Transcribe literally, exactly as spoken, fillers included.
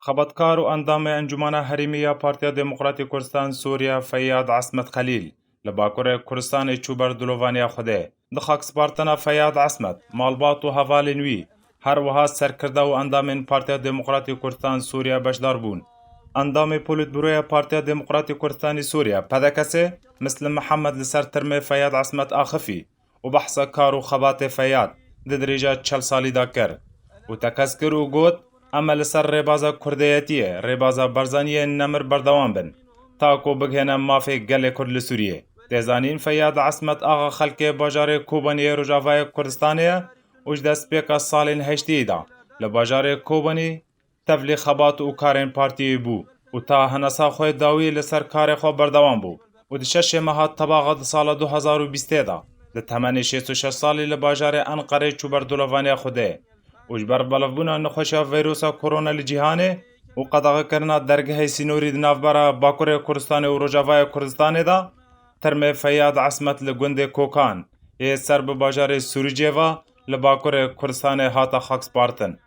Xebatkar û endamê Encûmena Herêmî ya Partiya Demokratî Kurdistan Sûriye Feyyad Esmet Xelîl li Bakurê Kurdistanê çû ber dilovaniya Xwedê. Di xakspartina Feyyad Esmet, malbat û hevalên wî, her wiha serkirde û endamên Partiya Demokratî Kurdistan Sûriye beşdar bûn. Endamê Polîtbûroya Partiya Demokratî Kurdistanê Sûriye, P D K S, Mislim Mihemed li ser termê Feyyad Esmet axifî û behsa kar û xebatê Feyyad di dirêja çel salî de kir û tekez kir û got, Em ê li ser rêbaza kurdeyetiyê, rêbaza Barzaniyê nemir berdewam bin, ta ku bigihêne mafê gelê Kurd li Sûriyê. Tê zanîn Feyyad Esmet axa xelkê bajarê Kobaniyê Rojavayê Kurdistanê ye û ji destpêka salên heştiyê de li bajarê Kobanî tevlî xebat û karên partiyê bû û ta hinesa xwe dawî li ser karê xwe berdewam bû û di şeşê meha Tebaxa di sala du hezar û bîstê de di temenê şêst û şeş salî li bajarê Enqerê çû ber dilovaniya Xwedê û ji ber belavbûna nexweşiya veyrosa korona li cîhanê û qedexekirina dergehê sînorî di navbera Bakurê Kurdistanê û Rojavayê Kurdistanê de, termê Feyyad Esmet li gundê Kokan yê ser bi bajarê Sûricê ve li Bakurê Kurdistanê hate xakspartin.